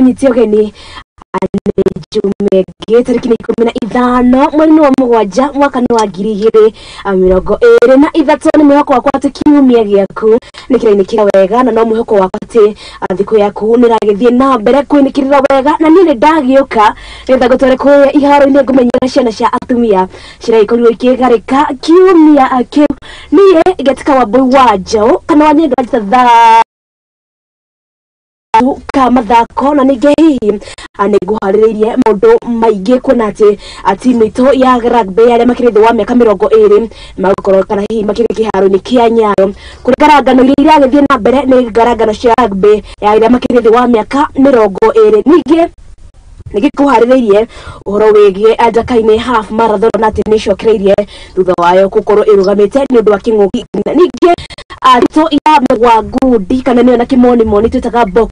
Ngũnyite ũgeni nĩ Jume ĩngĩ tarĩki 15 mweri wa 7 mwaka wa 2023. Nĩ mwĩhoko wakwa atĩ kiumia gĩaku nĩ kĩrainĩkĩra wega, na no mwĩhoko wakwa atĩ thikũ yaku nĩ ĩragĩthiĩ na mbere kwĩnĩkĩrĩra wega. Na niĩ nĩ ndagĩũka nĩgetha ngũtware kũrĩa iharo-inĩ ngũmenyera ciana cia atumia ciragĩkorirwo ikĩgarĩka kiumia kĩu. Niĩ ngetika Wambui wa Njaũ kana wa Nyendo thaa ka mathako, na ningĩ hihi nĩ ngũharĩrĩirie maũndũ maingĩ kuona atĩ timu itũ ya rugby arĩa makĩrĩ thĩ wa mĩaka 20 magũkorwo kana hihi makĩrĩ kĩharo-inĩ kĩa Nyayo. Kũrĩ ngarangano iria iragĩthiĩ na mbere nĩ ngarangano cia rugby ya arĩa makĩrĩ thĩ wa mĩaka 20. Ningĩ nĩgĩkũharĩrĩirie ũhoro wĩgiĩ Ndakaine half marathon na atĩ nĩĩcokereirie thutha wayo gũkorwo ĩrũgamĩte nĩ ũndũ wa kĩng'ũki. Ningĩ arutwo ya wa ngundi kana nĩyo na kĩmonimoni twĩtaga box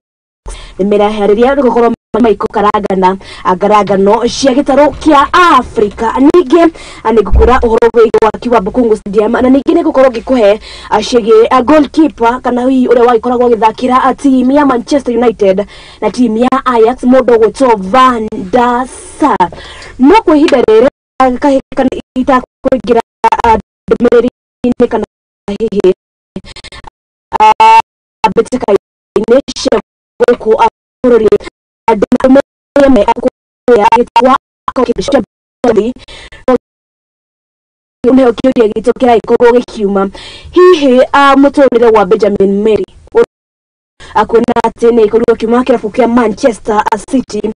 nĩmeraharĩria gũkorwo maikũkarangana ngarangano cia gĩtarũ kĩa Afrika. Ningĩ nĩngũkwĩra ũhoro wĩgiĩ waki wa Bukungu Stadium, na ningĩ nĩngũkorwo ngĩkũhe ciĩgiĩ goalkeeper kana hihi ũrĩa wagĩkoragwo agĩthakĩra timu ya Manchester United na timu ya Ajax, mũndũ ũgwĩtwo Van der Sar. No kwa ihinda rĩrĩ itakũingĩra ndũmĩrĩri-inĩ kana hihi mbĩtĩka-inĩ cia gũkũ bũrũri, nĩho kĩũria gitũ kĩragĩkorwo gĩkiuma, hihi mũtũrĩre wa Benjamin Mendy kuona atĩ nĩ ĩkorirwo akiuma kĩrabu kĩa Manchester City.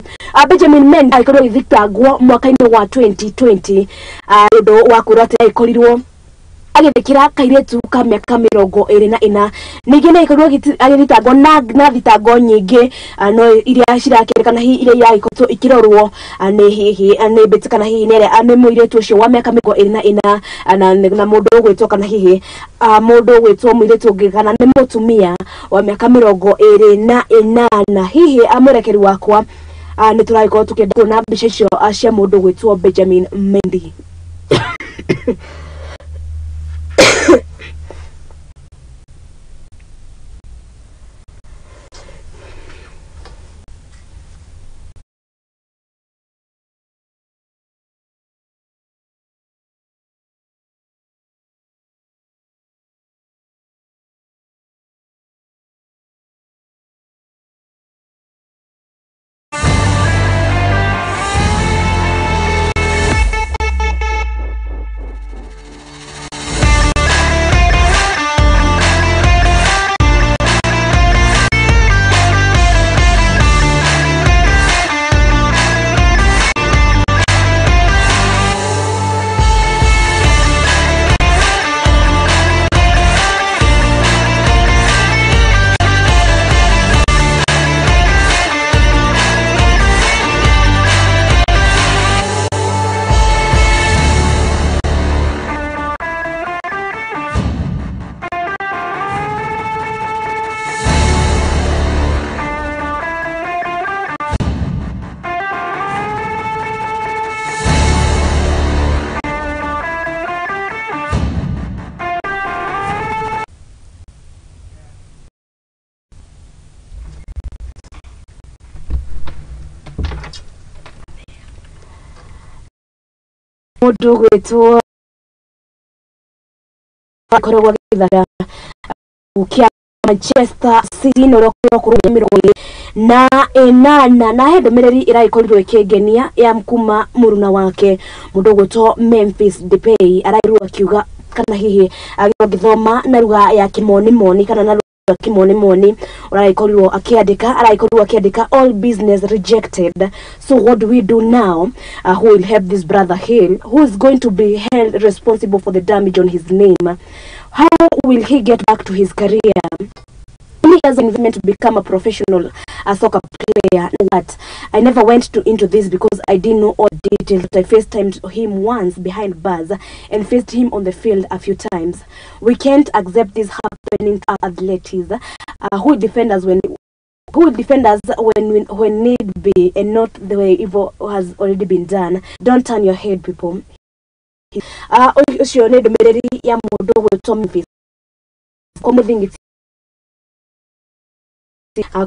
Benjamin Mendy agĩkorirwo agĩthitangwo mwaka-inĩ wa 2020 nĩ ũndũ wa kwĩrwo atĩ agĩkorirwo agĩthikĩra kairĩtu ka mĩaka 24. Ningĩ nĩ agĩkorirwo agĩthitangwo na thitango nyingĩ, no iria cirakĩrĩkana hihi iria iragĩkoretwo ikĩrorwo nĩ hihi nĩ mbĩtĩ kana hihi nĩ ĩrĩa nĩ mũirĩtu ũcio wa mĩaka 24 na mũndũ ũgwĩtwo kana hihi mũndũ ũgwĩtwo mũirĩtu ũngĩ kana nĩ mũtumia wa mĩaka 28. Hihi mũrekeri wakwa nĩ tũragĩkorwo tũkĩenda kuona mbica icio cia mũndũ ũgwĩtwo Benjamin Mendy. Mũndũ ũgwĩtwo akoragwo agĩthaka kĩa Manchester City na ũrĩa ũkoragwo 28, na he ndũmĩrĩri ĩragĩkorirwo ĩkĩngenia ya kuma mũruna wake mũndũ ũgwĩtwo Memphis Depay, arairwo akiuga kana hihi agĩthoma na lugha ya kĩmonimoni kana na lugha kĩmonimoni ũragĩkorirwo akĩandĩka, aragĩkorirwo akĩandĩka all business rejected, so what do we do now? Who will help this brother heal? Who is going to be held responsible for the damage on his name? How will he get back to his career? He has an investment to become a professional soccer player. What? I never went into this because I didn't know all details. But I FaceTimed him once behind bars and faced him on the field a few times. We can't accept this happening to our athletes who defend us when when need be, and not the way evil has already been done. Don't turn your head, people. Ũcio nĩ ndũmĩrĩri ya mũndũ ũgwĩtwo Memphis kwa mũthingiti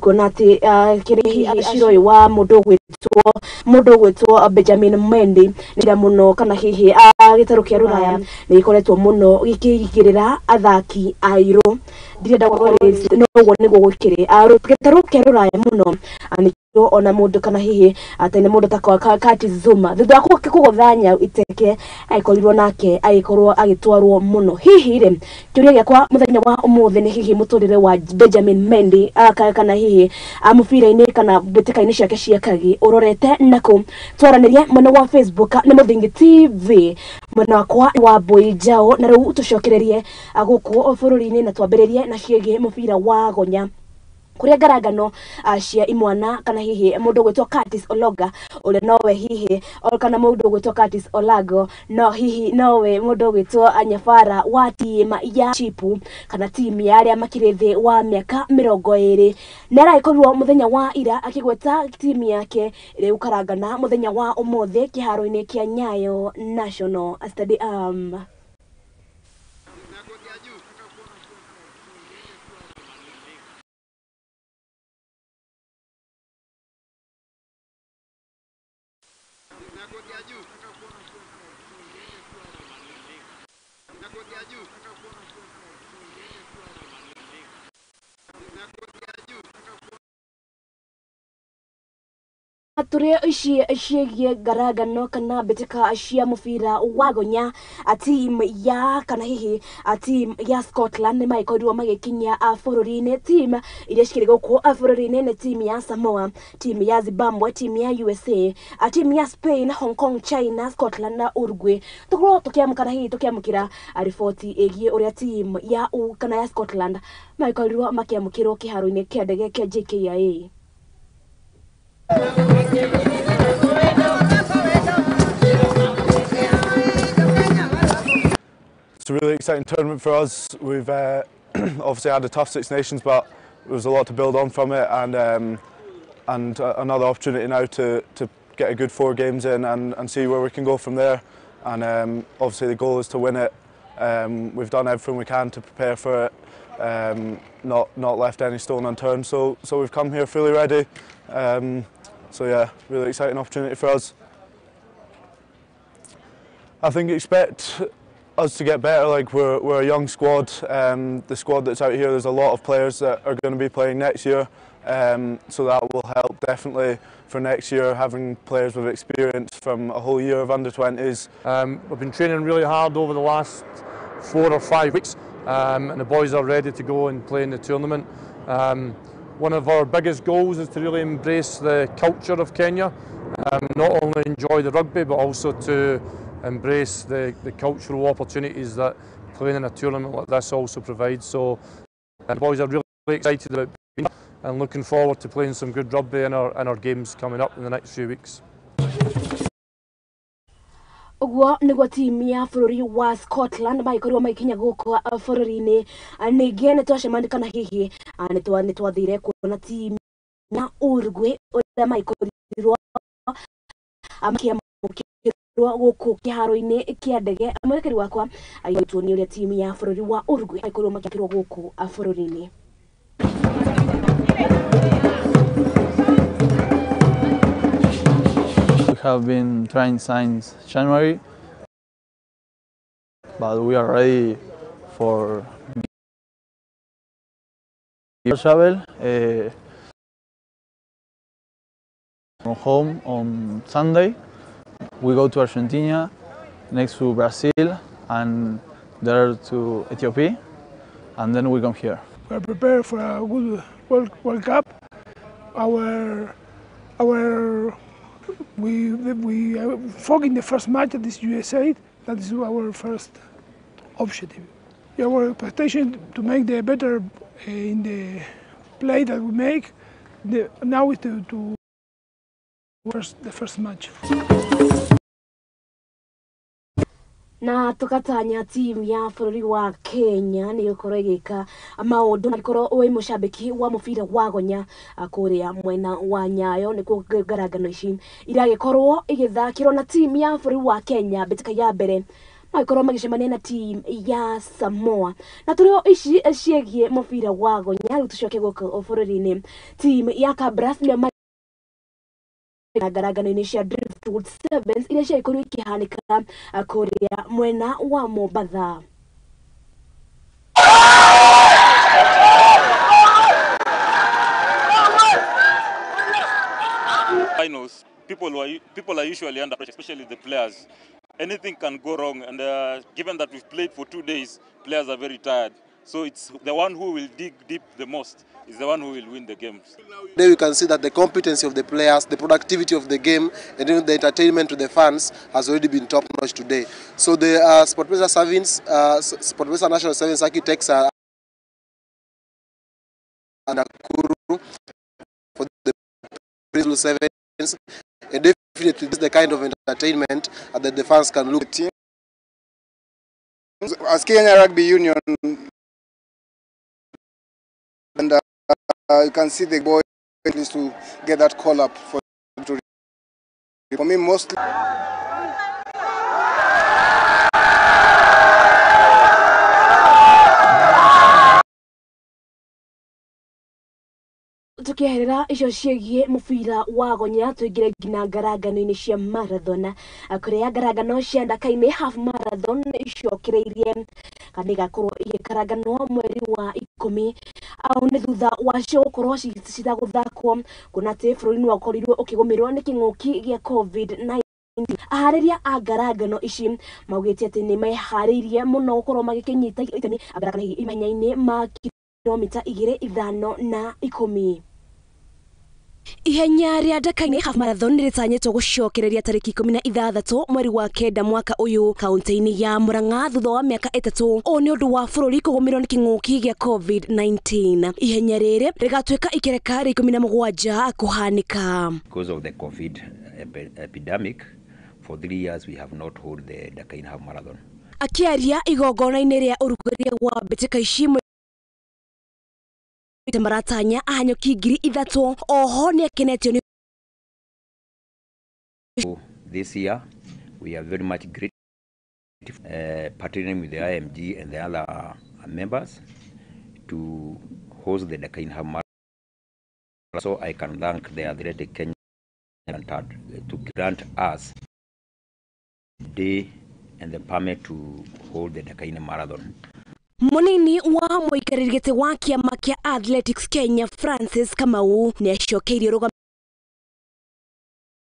Kuona atĩ kĩrĩa hihi cira ũyũ wa mũndũ ũgwĩtwo Benjamin Mendy nĩ mũno, kana hihi gĩtarũ kĩa rũraya nĩ gĩkoretwo mũno gĩkĩigĩrĩra athaki airũ. Ndirenda gũkorwo no ũguo nĩguo gũkĩrĩ. Gĩtarũ kĩa rũraya mũno nĩkĩo ona mũndũ kana hihi atĩ nĩ mũndũ ta Curtis Zuma, thutha wa kũgũtha nyau iteke, agĩkorirwo nake agĩkorwo agĩtwarwo mũno. Hihi rĩ, kĩũria gĩakwa mũthenya wa ũmũthĩ nĩ hihi mũtũrĩre wa Benjamin Mendy kana hihi mũbira-inĩ kana mbĩtĩka-inĩ ciake cia kagi ũrorete nakũ? Twaranĩrie mwena wa Facebook nĩ Mũthingi TV, mwena wakwa wa Mbui Njaũ. Na rĩu tũcokererie gũkũ bũrũri-inĩ na twambĩrĩrie na ciĩgiĩ mũbira wa gonya, kũrĩa ngarangano cia imwana kana hihi mũndũ ũgwĩtwo Curtis Ologa ũrĩa nowe hihi kana mũndũ ũgwĩtwo Curtis Olago no hihi nowe mũndũ ũgwĩtwo Nyabara wa team ya Chipu kana team ya arĩa makĩrĩ thĩ wa mĩaka 20 nĩ aragĩkorirwo mũthenya wa ira akĩgweta timu yake ĩrĩa ĩgũkarangana mũthenya wa ũmũthĩ kĩharo-inĩ kĩa Nyayo National Stadium. Tũrĩ ici ciĩgiĩ ngarangano kana mbĩtĩka cia mũbira wa gonya, team ya kana hihi team ya Scotland nĩ magĩkorirwo magĩkinyia bũrũri-inĩ. Team iria cikĩrĩ gũkũ bũrũri-inĩ nĩ team ya Samoa, team ya Zimbabwe, team ya USA, team ya Spain, Hong Kong, China, Scotland na Uruguay. Tũkorwo tũkĩamũkana hihi tũkĩamũkĩra riboti ĩgiĩ ũrĩa team ya U kana ya Scotland magĩkorirwo makĩamũkĩrwo kĩharo-inĩ kĩa ndege kĩa JKIA. It's a really exciting tournament for us. We've obviously had a tough Six Nations, but there was a lot to build on from it, and another opportunity now to get a good four games in and see where we can go from there. And obviously the goal is to win it. We've done everything we can to prepare for it, not left any stone unturned. So we've come here fully ready. So yeah, really exciting opportunity for us. I think expect us to get better. Like, we're a young squad. The squad that's out here, there's a lot of players that are going to be playing next year. So that will help definitely for next year, having players with experience from a whole year of under 20s. We've been training really hard over the last 4 or 5 weeks, and the boys are ready to go and play in the tournament. One of our biggest goals is to really embrace the culture of Kenya, not only enjoy the rugby but also to embrace the cultural opportunities that playing in a tournament like this also provides. So the boys are really excited about being here and looking forward to playing some good rugby in our games coming up in the next few weeks. Ũguo nĩguo timu ya bũrũri wa Scotland magĩkorirwo magĩkinya gũkũ bũrũri-inĩ. Ningĩ nĩ twacemania kana hihi nĩ twathire kuona timu ya Uruguay ũrĩa magĩkorirwo makĩamũkĩrwo gũkũ kĩharo-inĩ kĩa ndege. Mwerekeri wakwa agĩtuonia ũrĩa timu ya bũrũri wa Uruguay magĩkorirwo makĩamũkĩrwo gũkũ bũrũri-inĩ. We have been trying since January, but we are ready for travel from home on Sunday. We go to Argentina, next to Brazil, and there to Ethiopia, and then we come here. We are prepared for a good World Cup. Our we focus in the first match, that is USA. That is our first objective. Our expectation to make the better in the play that we make. Now is to the first match. Na tukatanya timu ya bũrũri wa Kenya nĩ gũkorwo ĩgĩka maũndũ na gĩkorwo wĩ mũcambĩki wa mũbira wa gonya kũrĩa mwena wa Nyayo nĩkuo ngarangano ici iragĩkorwo igĩthakĩrwo na timu ya bũrũri wa Kenya mbĩtĩka ya mbere. Magĩkorwo magĩcemania na team ya Samoa. Na tũrĩ o ici ciĩgiĩ mũbira wa gonya, rĩu tũcoke gũkũ bũrũri-inĩ. Team ya Kabras nĩo ngarangano-inĩ cia Driftwood Sevens iria ciagĩkorirwo ikĩhanĩka kũrĩa mwena wa Mombatha. Finals, people are usually under pressure, especially the players. Anything can go wrong, and given that we've played for 2 days, players are very tired. So it's the one who will dig deep the most is the one who will win the games. Today we can see that the competency of the players, the productivity of the game, and even the entertainment to the fans has already been top-notch today. So the SportPesa Sevens, SportPesa National Sevens architects are Nakuru for the Bristol Sevens, and definitely this is the kind of entertainment that the fans can look at. As Kenya Rugby Union, and you can see the boys to get that call up for me mostly. Tukiherera icio ciĩgiĩ mũbira wa gonya, tũingĩre nginya ngarangano-inĩ cia marathon, kũrĩa ngarangano cia Ndaka-inĩ half marathon icokereirie kana igakorwo igĩkaranganwo mweri wa 10 au nĩ thutha wacio gũkorwo citagũthakwo kuona atĩ bũrũri nĩ wakorirwo ũkĩgũmĩrwo nĩ kĩng'ũki gĩa COVID-19. Aharĩria a ngarangano ici maugĩte atĩ nĩ meharĩirie mũno gũkorwo magĩkĩnyita itemi ngarangano ihenya-inĩ ma kilomita 2, 5 na 10. Ihenya rĩa Ndaka-inĩ half marathon nĩrĩtanyĩtwo gũcokereria tarĩki 16 mweri wa 9 mwaka ũyũ kaunti-inĩ ya Murang'a thutha wa mĩaka 3. Ũũ nĩ ũndũ wa bũrũri kũgũmĩrwo nĩ kĩng'ũki gĩa COVID-19. Ihenya rĩrĩ rĩgatuĩka ikereka rĩa 17 kũhanĩka. Because of the COVID epidemic, for 3 years we have not held the Ndaka-inĩ half marathon. Akĩaria igongona-inĩ rĩa ũrugũria wa mbĩtĩka ici maratanya ahanyũki 3,000 oho nĩakenetio nĩ. This year we are very much grateful partnering with the IMG and the other members to host the Ndaka-inĩ half marathon. So I can thank the Athletic Kenya to grant us day and the permit to hold the Ndaka-inĩ marathon. Munini wa mũikarĩri gĩtĩ wa kĩama kĩa Athletics Kenya Francis Kamau nĩacokeirie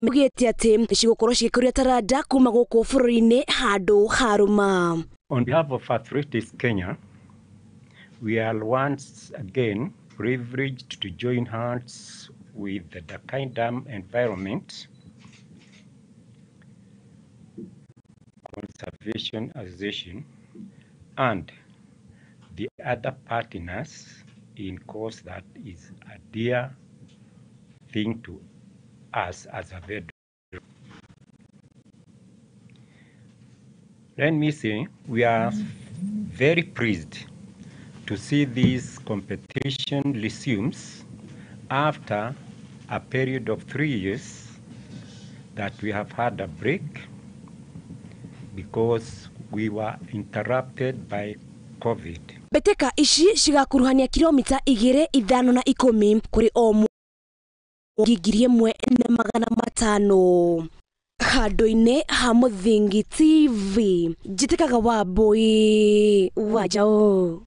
rũgĩte atĩ cigũkorwo cigĩkũria taranda kuma gũkũ bũrũri-inĩ handũ harũma. On behalf of Athletics Kenya, we are once again privileged to join hands with the Ndakaini Dam Environment Conservation Association and the other partners in cause that is a dear thing to us as a federation. Let me say, we are very pleased to see this competition resumes after a period of 3 years that we have had a break because we were interrupted by COVID. Mbĩtĩka ici cigakuruhania kilomita 2, 5 na 10 kũrĩ o 1,500. Handũ-inĩ ha Mũthingi TV, njĩtĩkaga Wambui wa Njaũ.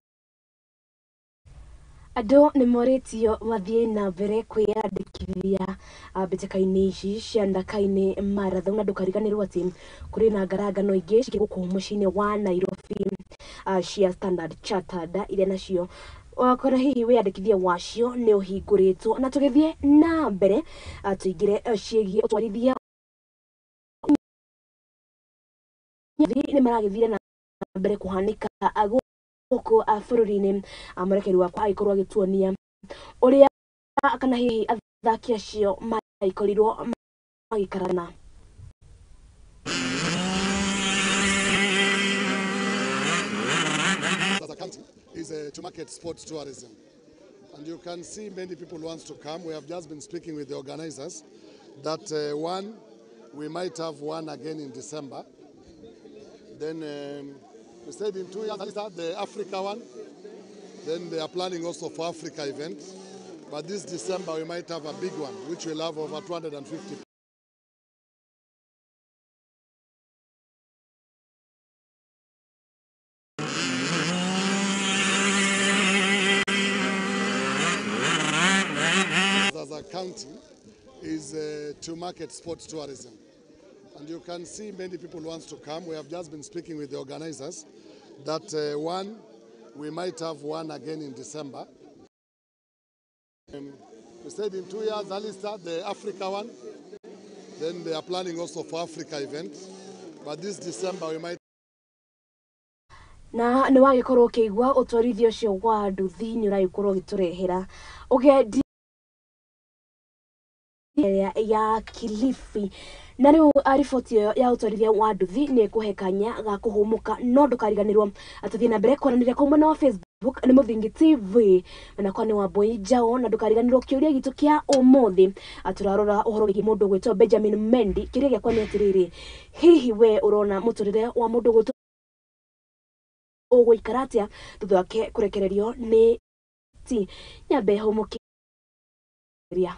Andũ nĩ morĩtio mathiĩ na mbere kwĩyandĩkithia mbĩtĩka-inĩ ici cia Ndaka-inĩ marathon, na ndũkariganĩrwo atĩ kũrĩ na ngarangano ingĩ cikĩ gũkũ mũciĩ-inĩ wa Nairobi cia Standard Chartered iria nacio wakora hihi wĩyandĩkithia wacio nĩ ũhingũrĩtwo. Na tũgĩthiĩ na mbere tũingĩre ciĩgiĩ ũtwarithia nĩ maragĩthire na mbere kũhanĩka gũkũ bũrũri-inĩ. Mũrekeri wakwa agĩkorwo agĩtuonia ũrĩa kana hihi athaki acio maikorirwo magĩkarana. As a country is to market sports tourism, and you can see many people want to come. We have just been speaking with the organizers that one, we might have one again in December, Then we said in 2 years, the Africa one. Then they are planning also for Africa event. But this December we might have a big one, which will have over 250. As a county is to market sports tourism. And you can see many people want to come. We have just been speaking with the organizers that one, we might have one again in December. We said in 2 years, Alistair, the Africa one. Then they are planning also for Africa event. But this December we might. Na nĩ wagĩkorwo ũkĩigua ũtwarithia ũcio wa nduthi nĩ ũragĩkorwo ũgĩtũrehera ũgendi ya Kilifi. Na rĩu riboti ĩyo ya ũtwarithia wa nduthi nĩ ĩkũhe kanya ga kũhũmũka, no ndũkariganĩrwo atũthiĩ na mbere kwaranĩria kũu mwena wa Facebook nĩ Mũthingi TV na kwa nĩ wa Mbui Njaũ, na ndũkariganĩrwo kĩũria gitũ kĩa ũmũthĩ tũrarora ũhoro wĩgiĩ mũndũ ũgwĩtwo Benjamin Mendy. Kĩũria gĩakwa nĩ atĩrĩrĩ, hihi we ũrona mũtũrĩre wa mũndũ ũgwĩtwo ũgũikara atĩa thutha wake kũrekererio nĩ ti nyambe hũmũkĩria.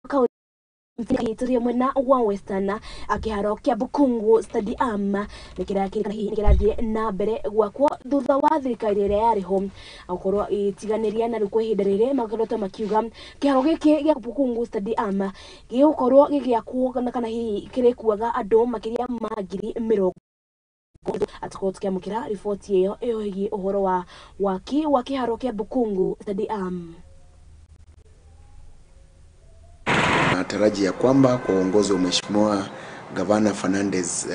Kaunti tũrĩ mwena wa Western kĩharo kĩa Bukungu Stadium nĩ kĩrathiĩ na mbere gwakwo thutha wa thirikari ĩrĩa yarĩ ho gũkorwo ĩtiganĩria na rĩu kwa ihinda rĩrĩ makoretwo makiuga kĩharo gĩkĩ gĩa Bukungu Stadium gĩgũkorwo gĩgĩakwo kana hihi kĩrĩkuaga andũ makĩria ma 20,000. Atukorwo tukiamũkĩra riboti ĩyo ĩgiĩ ũhoro wa waki wa kĩharo kĩa Bukungu Stadium. Natarajia kwamba kwa uongozi wa Mheshimiwa Gavana Fernandez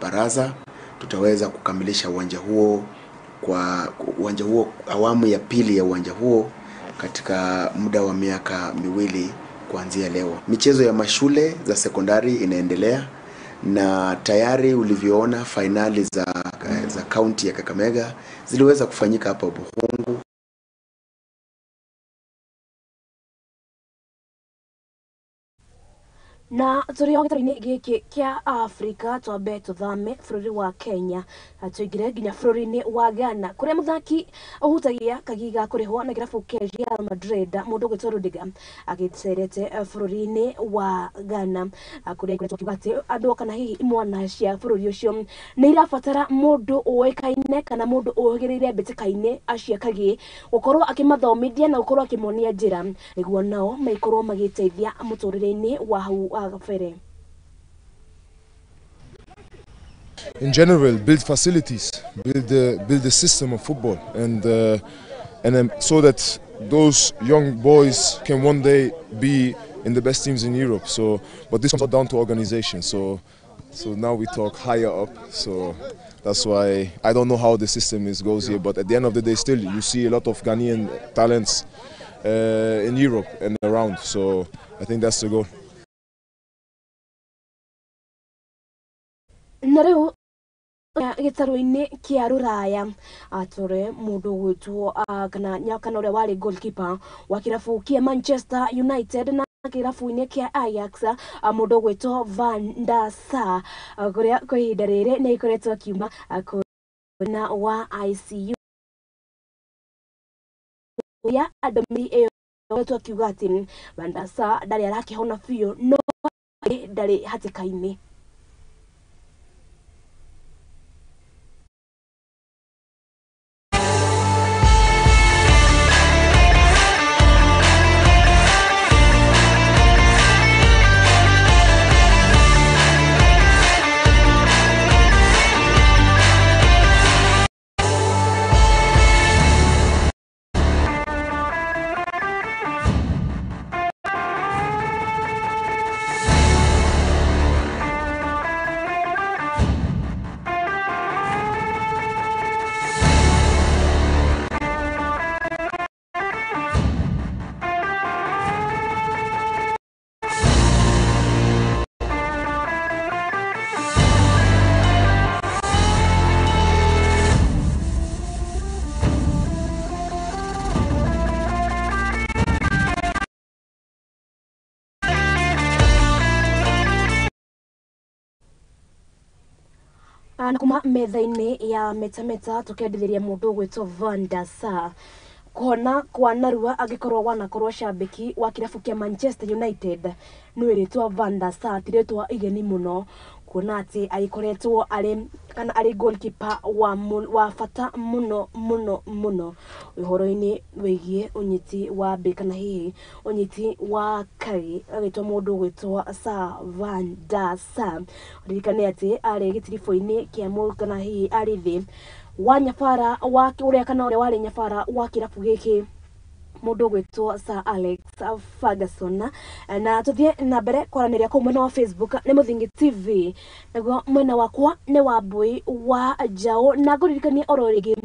Baraza tutaweza kukamilisha uwanja huo kwa uwanja huo awamu ya pili ya uwanja huo katika muda wa miaka 2 kuanzia leo. Michezo ya mashule za sekondari inaendelea na tayari ulivyoona fainali za kaunti ya Kakamega ziliweza kufanyika hapa Bukhungu. Na tũrĩ o gĩtarũ-inĩ gĩkĩ kĩa Afrika twambe tũthame bũrũri wa Kenya tũingĩre nginya bũrũri-inĩ wa Ghana kũrĩa mũthaki ũhutagia kagiga kũrĩhwo na kĩrabu kĩa Real Madrid mũndũ ũgwĩtwo Rudiger agĩcerete bũrũri-inĩ wa Ghana kũrĩa akoretwo akiuga atĩ andũ kana hihi imwana cia bũrũri ũcio nĩ irabatara mũndũ ũĩkaine kana mũndũ ũhĩgĩrĩire mbĩtĩka-inĩ acia kagĩ gũkorwo akĩmathomithia na gũkorwo akĩmonia njĩra nĩguo nao maikorwo magĩteithia mũtũrĩre-inĩ wa hau kabere. In general, build facilities, build the system of football, and so that those young boys can one day be in the best teams in Europe. So, but this comes down to organization. So now we talk higher up. So that's why I don't know how the system goes here. But at the end of the day, still you see a lot of Ghanaian talents in Europe and around. So I think that's the goal. Na rĩu gĩtarũ-inĩ kĩa Rũraya atũre mũndũ ũgwĩtwo kana ũrĩa warĩ goalkeeper wa kĩrabu kĩa Manchester United na kĩrabu-inĩ kĩa Ajax mũndũ ũgwĩtwo Van der Sar kũrĩa kwa ihinda rĩrĩ nĩ akoretwo akiuma na wa ICU ya ndũmĩrĩri ĩyo akoretwo akiuga atĩ Van der Sar ndarĩ arakĩhona biũ no ndarĩ hatĩka-inĩ. Na kuma metha-inĩ ya metameta tũkendithĩria mũndũ ũgwĩtwo Van der Sar kuhona kwa narua angĩkorwo wanakorwo cambĩki wa kĩrabu kĩa Manchester United nĩ rĩtwa Van der Sar ti rĩtwa igeni mũno kuona atĩ agĩkoretwo arĩ kana arĩ goalkeeper wa bata mũno mũno mũno ũhoro-inĩ wĩgiĩ ũnyiti wa mbĩ kana hihi ũnyiti wa kagĩ agĩtwo mũndũ ũgwĩtwo Sir Van der Sar. Ririkane atĩ arĩ gĩtiribũ-inĩ kĩa kana hihi arĩ thĩ wa nyabara wa ũrĩa kana ũrĩa warĩ nyabara wa kĩrabu gĩkĩ mũndũ ũgwĩtwo Sir Alex Ferguson. Na tũthiĩ na mbere kwaranĩria kũu mwena wa Facebook nĩ Mũthingi TV, naguo mwena wakwa nĩ wa Mbui wa Njaũ, na ngũririkanie oro rĩngĩ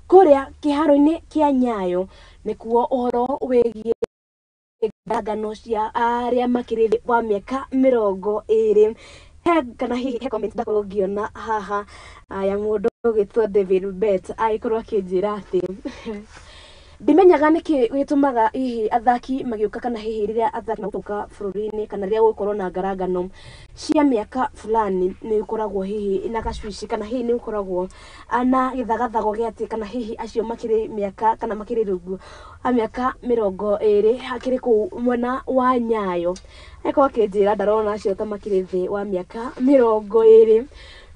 kũrĩa kĩharo-inĩ kĩa Nyayo nĩkuo ũhoro wĩgiĩ ngano cia arĩa makĩrĩ thĩ wa mĩaka 20. He kana hihi he comment ndakorwo ngĩona haha ya mũndũ ũgwĩtwo David Bet agĩkorwo akĩnjĩra atĩ Ndimenyaga nĩkĩ gĩtũmaga hihi athaki magĩũka kana hihi rĩrĩa athaki magũka bũrũri-inĩ kana rĩrĩa gũgũkorwo na ngarangano cia mĩaka fulani, nĩ gũkoragwo hihi na gacwici kana hihi nĩ gũkoragwo na gĩthagathago gĩa atĩ kana hihi acio makĩrĩ mĩaka kana makĩrĩ rungu wa mĩaka 20 hakĩrĩ kũu mwena wa Nyayo. Akorwo akĩnjĩra ndarona acio ta makĩrĩ thĩ wa mĩaka 20.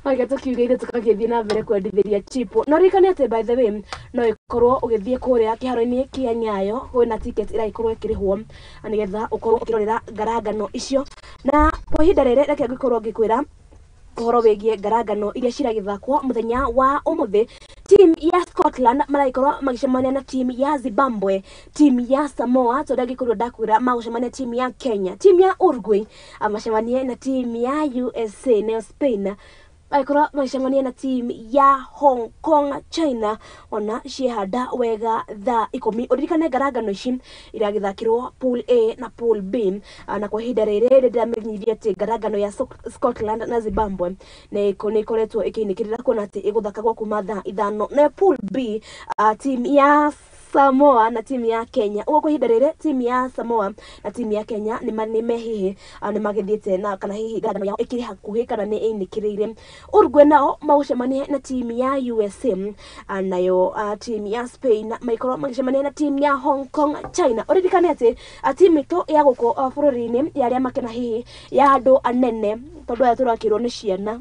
Reke tũkiuge ithuĩ tũkagĩthiĩ na mbere kwendithĩria chipo. No ririkane atĩ by the way no ĩkorwo ũgĩthiĩ kũrĩa kĩharo-inĩ kĩa Nyayo, kwĩna ticket ĩragĩkorwo ĩkĩrĩhwo nĩgetha ũkorwo ũkĩrorera ngarangano icio. Na kwa ihinda rĩrĩ reke ngĩkorwo ngĩkwĩra ũhoro wĩgiĩ ngarangano iria ciragĩthakwo mũthenya wa ũmũthĩ. Team ya Scotland maragĩkorwo magĩcemania na team ya Zimbabwe, team ya Samoa tondũ angĩkorwo ndakwĩra magũcemania team ya Kenya, team ya Uruguay macemanie na team ya USA, nayo Spain agĩkorwo magĩcemania na team ya Hong Kong China, ona ciehanda wega thaa 10. Ũririkane ngarangano ici iragĩthakĩrwo pool A na pool B, na kwa ihinda rĩrĩ nĩndĩramenyithia atĩ ngarangano ya Scotland na Zimbabwe nĩ ĩkoretwo ĩkĩinĩkĩrĩra kuona atĩ ĩgũthakagwo kuma thaa 5. Nayo pool B, team ya Samoa na timu ya Kenya. Ũguo kwa ihinda rĩrĩ timu ya Samoa na timu ya Kenya nĩ mehihi nĩ magĩthiĩte na kana hihi ngarangano yao ĩkĩrĩ hakuhĩ kana nĩ ĩinĩkĩrĩire. Uruguay nao magũcemania na timu ya USA, nayo timu ya Spain magĩkorwo magĩcemania na timu ya Hong Kong China. Ũririkane atĩ timu itũ ya gũkũ bũrũri-inĩ ya arĩa makena hihi ya andũ anene, tondũ aya tũrakĩrwo nĩ ciana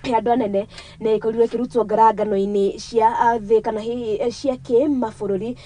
ya andũ anene, nĩ ĩkorirwo ĩkĩrutwo ngarangano-inĩ cia thĩ kana hihi cia kĩmabũrũri,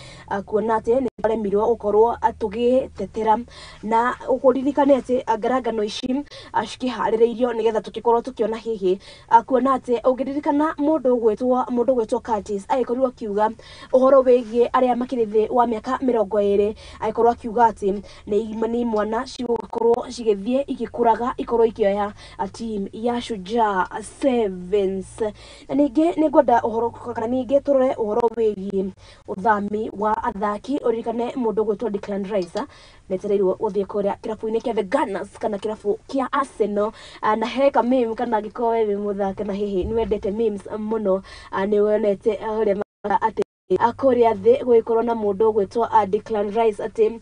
kuona atĩ nĩ twaremirwo gũkorwo tũgĩtetera. Na ũririkane atĩ ngarangano ici cikĩharĩrĩirio nĩgetha tũgĩkorwo tũkĩona hihi, kuona atĩ ũngĩririkana mũndũ ũgwĩtwo Curtis agĩkorirwo akiuga ũhoro wĩgiĩ arĩa makĩrĩ thĩ wa mĩaka 20, agĩkorwo akiuga atĩ nĩ imwana cigũkorwo cigĩthiĩ igĩkũraga ikorwo ikĩoya team ya Shujaa Sevens. Na ningĩ nĩ ngwenda ũhoro kana ningĩ tũrore ũhoro wĩgiĩ ũthami wa athaki. Ũririkane mũndũ ũgwĩtwo Declan Rice netereirwo gũthiĩ kũrĩa kĩrabu-inĩ kĩa The Gunners kana kĩrabu kĩa Arsenal. Na he ka meme kana angĩkorwo we wĩ mũthaki na hihi nĩ wendete memes mũno, nĩ wonete ũrĩa atĩ kũrĩa thĩ gũgĩkorwo na mũndũ ũgwĩtwo Declan Rice atĩ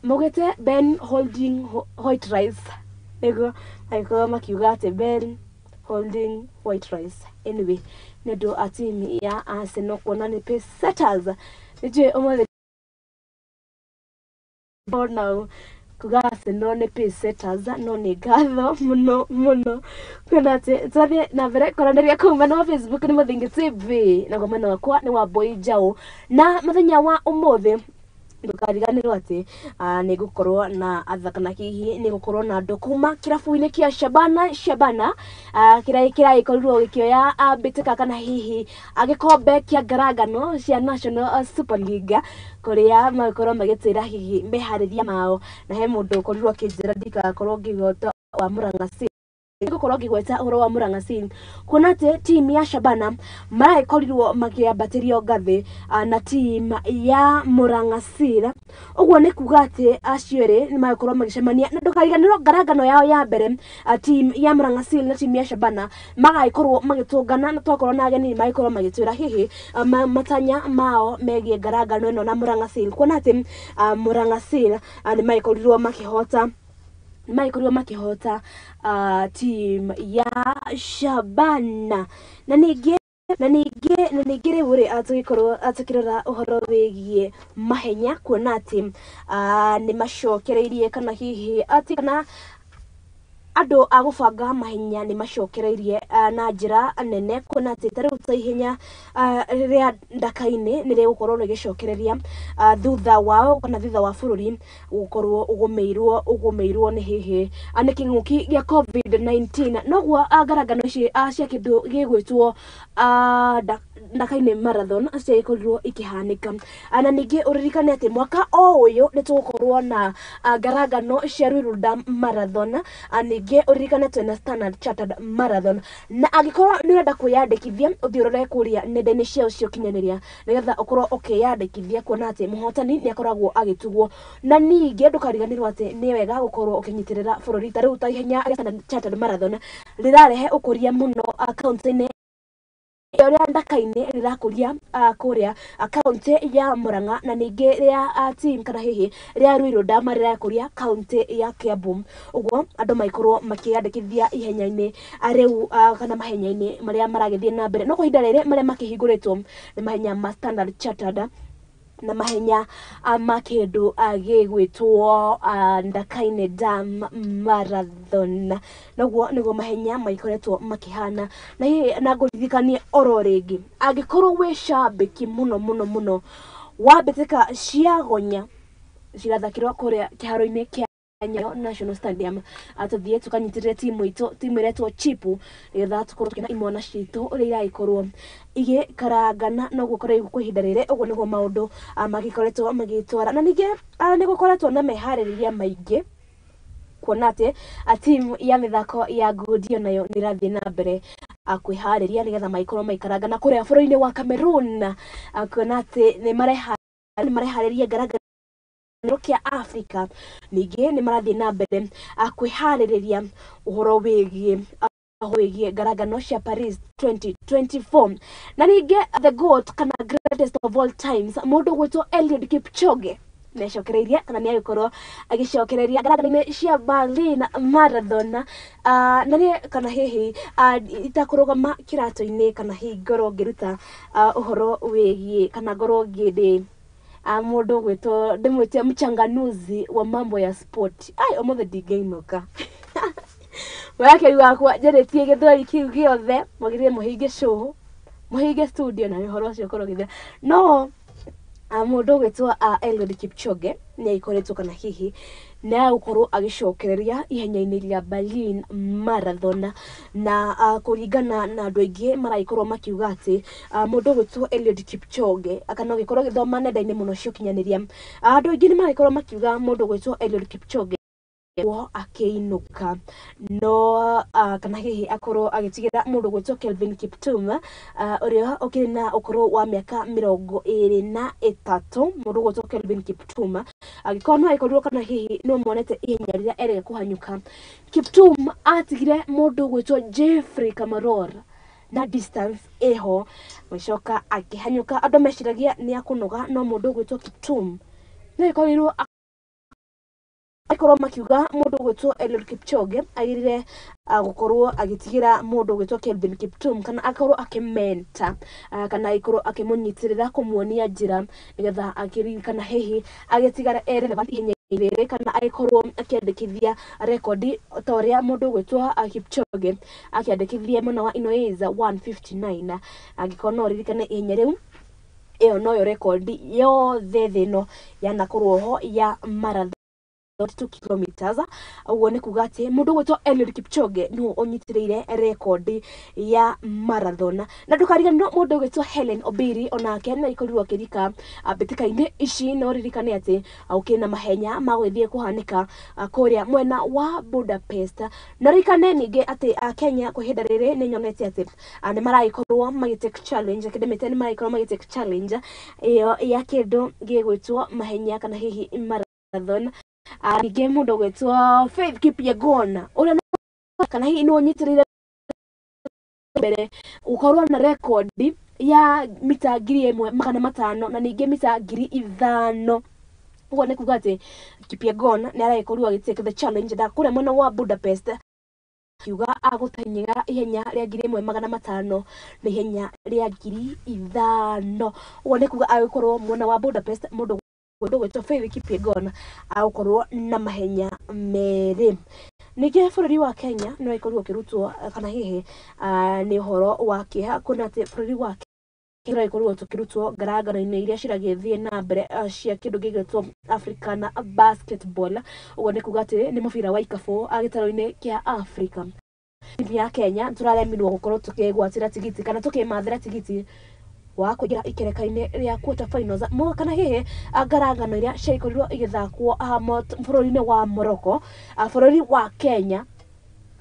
maugĩte Ben holding white rice, nĩguo agĩkorwo makiuga atĩ Ben holding white rice. Anyway, nĩ ũndũ a timu ya Arsenal kuona nĩ pace setters. Nĩnjũĩ ũmũthĩ now kuga Arsenal nĩ pace setters, no nĩ ngatho mũno mũno kuona atĩ tũrathiĩ na mbere kwaranĩria kũu mwena wa Facebook nĩ Mũthingi TV, naguo mwena wakwa nĩ wa Mbũi Njaũ. Na mũthenya wa ũmũthĩ ndũkariganĩrwo atĩ nĩ ngũkorwo na athaka na hihi nĩ ngũkorwo na andũ kuma kĩrabu-inĩ kĩa Shabana kĩrĩa kĩragĩkorirwo gĩkĩoya mbĩtĩka kana hihi gĩkombe kĩa ngarangano cia National Super League, kũrĩa magĩkorwo magĩtwĩra hihi meharĩria mao. Na he mũndũ ũkorirwo akĩnjĩra ndikakorwo ngĩgweta wa Murang'a Seal, ngũkorwo ngĩgweta ũhoro wa Murang'a Seal kuona atĩ timu ya Shabana maragĩkorirwo makĩambatĩrio ngathĩ na timu ya Murang'a Seal. Ũguo nĩ kuga atĩ acio erĩ nĩ magĩkorwo magĩcemania, na ndũkariganĩrwo ngarangano yao ya mbere, timu ya Murang'a Seal na timu ya Shabana magagĩkorwo magĩtũngana, na twakorwo na ageni magĩkorwo magĩtwĩra hihi matanya mao megiĩ ngarangano ĩno na Murang'a Seal, kuona atĩ Murang'a Seal nĩ magĩkorirwo makĩhota team ya Shabana. Na ningĩ rĩu rĩ tũgĩkorwo tũkĩrora ũhoro wĩgiĩ mahenya, kuona atĩ nĩ macokereirie kana hihi atĩ kana andũ a gũbanga mahenya nĩ macokereirie na njĩra nene, kuona atĩ ta rĩu ta ihenya rĩa Ndaka-inĩ nĩ rĩgũkorwo rĩgĩcokereria thutha wao kana thutha wa bũrũri gũkorwo ũgũmĩirwo nĩ hihi nĩ kĩng'ũki gĩa COVID-19. Noguo ngarangano ici cia kĩndũ gĩgwĩtwo Ndaka-inĩ Marathon ciagĩkorirwo ikĩhanĩka. Na ningĩ ũririkane atĩ mwaka o ũyũ nĩ tũgũkorwo na ngarangano cia Ruiru Dam Marathon, ningĩ ũririkane twĩna Standard Chartered Marathon. Na angĩkorwo nĩ ũrenda kwĩyandĩkithia ũthiĩ ũrore kũrĩa nenda-inĩ ciao cia ũkinyanĩria nĩgetha ũkorwo ũkĩyandĩkithia, kuona atĩ mũhotani nĩ akoragwo agĩtugwo. Na ningĩ ndũkariganĩrwo atĩ nĩ wega gũkorwo ũkĩnyitĩrĩra bũrũri, ta rĩu ta ihenya rĩa Standard Chartered Marathon rĩrarehe ũkũria mũno kaunti-inĩ Rĩa Ndaka-inĩ rĩrakũria kũrĩa kaunti ya Murang'a, na ningĩ rĩa team kana hihi rĩa Ruiru Dam rĩrakũria kaunti ya Kiambu. Ũguo andũ magĩkorwo makĩyandĩkithia ihenya-inĩ rĩu kana mahenya-inĩ marĩa maragĩthiĩ na mbere. No kwa ihinda rĩrĩ, marĩa makĩhingũrĩtwo nĩ mahenya ma Standard Chartered na mahenya ma kĩndũ gĩgwĩtwo Ndakaine Dam Marathon. Noguo nĩguo mahenya magĩkoretwo makĩhana. Na hihi na ngũririkanie oro rĩngĩ, angĩkorwo wĩ cambĩki mũno mũno mũno wa mbĩtĩka cia gonya cirathakĩrwo kũrĩa kĩharo-inĩ kĩa Nyayo National Stadium, tũthiĩ tũkanyitĩrĩre timu itũ, timu ĩretwo Chipu, nĩgetha tũkorwo tũkĩona imwana citũ ũrĩa iragĩkorwo igĩkarangana. Noguo korwo kwa ihinda rĩrĩ, ũguo nĩguo maũndũ magĩkoretwo magĩtwara. Na ningĩ nĩ gũkoretwo na meharĩrĩria maingĩ kuona atĩ timu ya mĩthako ya ngundi nayo nĩ ĩrathiĩ na mbere kwĩharĩria nĩgetha magĩkorwo maikarangana kũrĩa bũrũri-inĩ wa Cameroon, kuona atĩ nĩ mareharĩria ngarangano kĩa Africa. Ningĩ nĩ marathiĩ na mbere kwĩharĩrĩria ũhoro wĩgiĩ ngarangano cia Paris 2024. Na ningĩ the GOAT kana greatest of all times, mũndũ ũgwĩtwo Eliud Kipchoge, nĩacokereirie kana nĩ agĩkorwo agĩcokereria ngarangano-inĩ cia Berlin Marathon. Na nĩ kana hihi itakũrũgama kĩrato-inĩ kana hihi ngorwo ngĩruta ũhoro wĩgiĩ kana ngorwo ngĩndĩ mũndũ ũgwĩtwo, ndĩmwĩte mchanganuzi wa mambo ya sport. Ai, ũmũthĩ ndingĩinũka werekeri wakwa njarĩtie gĩthweri kĩu gĩothe. Mwagĩrĩire mũhinge show, mũhinge studio na ũhoro ũcio ũkorwo ũgĩthira. No mũndũ ũgwĩtwo Eliud Kipchoge nĩ agĩkoretwo kana hihi nĩ agũkorwo agĩcokereria ihenya-inĩ rĩa Berlin Marathon. Na kũringana na andũ aingĩ, maragĩkorwo makiuga atĩ mũndũ ũgwĩtwo Eliud Kipchoge, kana ũgĩkorwo ũgĩthoma nenda-inĩ mũno cia ũkinyanĩria, andũ aingĩ nĩ maragĩkorwo makiuga mũndũ ũgwĩtwo Eliud Kipchoge akĩinũka no kana hihi akorwo agĩtigĩra mũndũ ũgwĩtwo Kelvin Kiptum, ũrĩa ũkĩrĩ na ũkũrũ wa mĩaka 23. Mũndũ ũgwĩtwo Kelvin Kiptum, angĩkorwo no agĩkorirwo kana hihi no monete ihenya rĩrĩa erĩga kũhanyũka, Kiptum atigire mũndũ ũgwĩtwo Jeffrey Kamworor na distance ĩho, agĩcoka akĩhanyũka. Andũ meciragia nĩ akũnoga, no mũndũ ũgwĩtwo Kiptum no ĩkorirwo akorwo makiuga mũndũ ũgwĩtwo Eliud Kipchoge agĩrĩire gũkorwo agĩtigĩra mũndũ ũgwĩtwo Kelvin Kiptum kana akorwo akĩmenta kana agĩkorwo akĩmũnyitĩrĩra, kũmuonia njĩra nĩgetha akĩririkana hihi agĩtigara e relevant ihenya rĩrĩ kana agĩkorwo akĩandĩkithia rekondi ta ũrĩa mũndũ ũgwĩtwo Kipchoge akĩandĩkithia mwena wa Inoiza 159. Angĩkorwo no ũririkane ihenya rĩu, ĩyo noyo rekondi yothe thĩ ĩno yanakorwo ho ya marathon 2 kilometers. Ũguo nĩ kuga atĩ mũndũ ũgwĩtwo Eliud Kipchoge nĩwe ũnyitĩrĩire rekondi ya marathon. Na ndũkariganĩrwo mũndũ ũgwĩtwo Helen Obiri onake nĩ agĩkorirwo akĩrika mbĩtĩka-inĩ ici. No ririkane atĩ gũkĩrĩ na mahenya ma gũgĩthiĩ kũhanĩka kũrĩa mwena wa Budapest. Na ririkane ningĩ atĩ Kenya kwa ihinda rĩrĩ nĩ nyonete atĩ nĩ maragĩkorwo magĩ take challenge akĩndĩmĩte, nĩ maragĩkorwo magĩ take challenge ĩyo ya kĩndũ gĩgwĩtwo mahenya kana hihi marathon. Ningĩ mũndũ ũgwĩtwo Faith Kipyegon, ũrĩa kana hihi nĩ ũnyitĩrĩire mbere gũkorwo na rekondi ya mita 1500 na ningĩ mita 5000. Ũguo nĩ kuga atĩ Kipyegon nĩ aragĩkorirwo agĩ take the challenge na kũrĩa mwena wa Budapest kiuga agũteng'era ihenya rĩa 1500 na ihenya rĩa 5000. Ũguo nĩ kuga agĩkorwo mwena wa Budapest, mũndũ ũgwĩtwo Faith Kipyegon agũkorwo na mahenya merĩ. Ningĩ bũrũri wa Kenya nĩ wagĩkorirwo ũkĩrutwo kana hihi nĩ ũhoro wa kĩeha kuona atĩ bũrũri wa Kenya tũragĩkorirwo tũkĩrutwo ngarangano-inĩ iria ciragĩthiĩ na mbere cia kĩndũ gĩgwĩtwo African Basketball. Ũguo nĩ kuga atĩ nĩ mũbira wa ikabũ gĩtarũ-inĩ kĩa Africa. Timu ya Kenya tũraremirwo gũkorwo tũkĩgwatĩra tigiti kana tũkĩmathĩra tigiti wa kũingĩra ikereka-inĩ rĩa quarter finals kana hihi ngarangano iria ciagĩkorirwo igĩthakwo bũrũri-inĩ wa Morocco. Bũrũri wa Kenya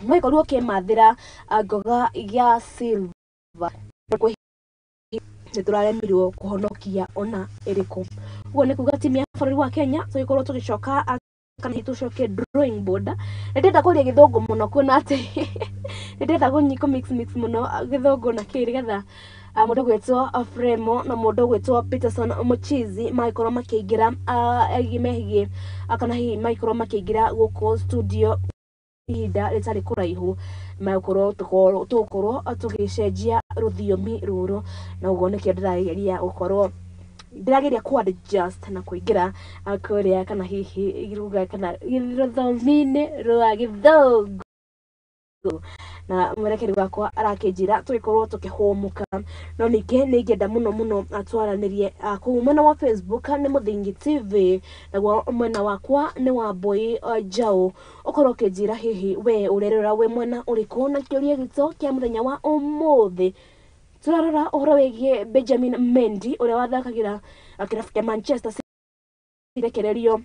magĩkorirwo ũkĩmathĩra ngoga ya silver, nĩ tũraremirwo kũhonokia ona ĩrĩkũ. Ũguo nĩ kuga timu ya bũrũri wa Kenya tũgĩkorwo tũgĩcoka kana hihi tũcoke drawing board. Nĩ ndĩrenda kũria gĩthũngũ mũno kuona atĩ nĩ ndĩrenda kũ mix mix mũno gĩthũngũ na kĩ nĩgetha Mũndũ gwĩtwo Fremo na mũndũ gwĩtwo Peterson Muchizi magĩkorwo makĩingĩra megiĩ kana hihi magĩkorwo makĩingĩra gũkũ studio ihinda rĩtarĩ kũraihu, magũkorwo tũgũkorwo tũgĩcenjia rũthiomi rũrũ, na ũguo nĩkĩo ndĩrageria gũkorwo ndĩrageria ku adjust na kũingĩra kũrĩa kana hihi ruga kana rũthiomi-inĩ rwa Gĩthũngũ, na mwerekeri wakwa arakĩnjĩra tũgĩkorwo tũkĩhũmũka. No ningĩ nĩ ingĩenda mũno mũno twaranĩrie kũu mwena wa Facebook nĩ Mũthingi TV, naguo mwena wakwa nĩ wa Mbui Njaũ. Ũkorwo ũkĩnjĩra hihi we ũrerora wĩ mwena ũrĩkũ, na kĩũria gitũ kĩa mũthenya wa ũmũthĩ tũrarora ũhoro wĩgiĩ Benjamin Mendy ũrĩa wathakagĩra kĩrabu kĩa Manchester City rekererio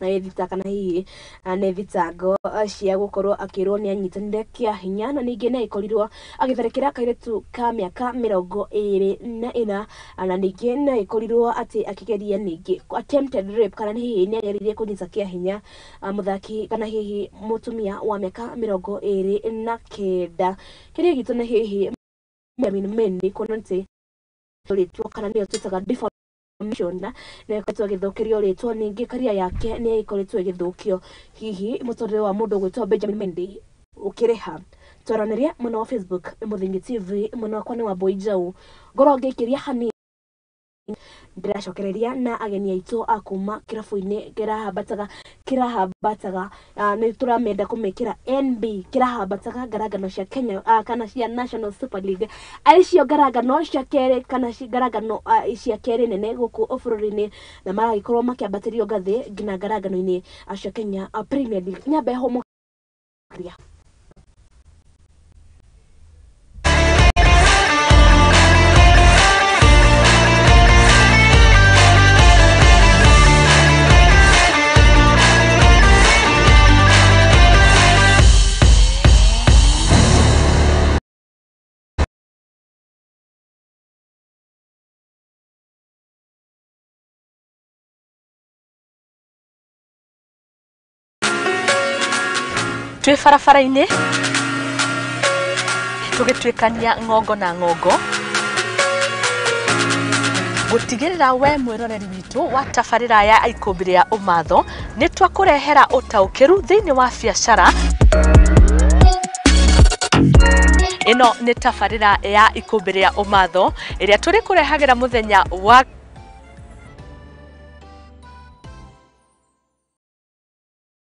na thita kana hihi nĩ thitango cia gũkorwo akĩrwo nĩ anyitanire kĩa hinya, na ningĩ nĩ agĩkorirwo agĩtharĩkĩra kairĩtu ka mĩaka 24, na ningĩ nĩ agĩkorirwo atĩ akĩgeria ningĩ attempted rape kana hihi nĩ ageririe kũnyita kĩa hinya mũthaki kana hihi mũtumia wa mĩaka 29. Kĩrĩa gitũ nĩ hihi Benjamin Mendy kuona atĩ rĩtwa kana nĩyo twĩtaga defamation nĩ ĩkoretwo ĩgĩthũkĩrio rĩtwa, ningĩ karia yake nĩ ĩkoretwo ĩgĩthũkio. Hihi mũtũrĩre wa mũndũ ũgwĩtwo Benjamin Mendy ũkĩrĩha? Twaranĩrie mwena wa Facebook Mũthingi TV, mwena wakwa nĩ wa Mbui Njaũ. Ngorwo ngĩikĩria hanini ndĩracokereria na ageni aitũ a kuma kĩrabu-inĩ kĩrahambataga nĩ tũramenda kũmĩkĩra NB kĩrahambataga ngarangano cia Kenya kana cia National Super League, arĩ cio ngarangano cia kerĩ kana ngarangano cia kerĩ nene gũkũ bũrũri-inĩ, na maragĩkorwo makĩambatĩrio ngathĩ nginya ngarangano-inĩ cia Kenya Premier League. Nyambe hũmũkĩria. Twĩ barabara-inĩ tũgĩtuĩkania ng'ongo na ng'ongo gũtigĩrĩra we mwĩroreri witũ wa tabarĩra ya Ikũmbĩ rĩa Ũmatho nĩ twakũrehera ũtaũkĩru thĩinĩ wa biacara. Ĩno nĩ tabarĩra ya Ikũmbĩ rĩa Ũmatho ĩrĩa tũrĩkũrehagĩra mũthenya wa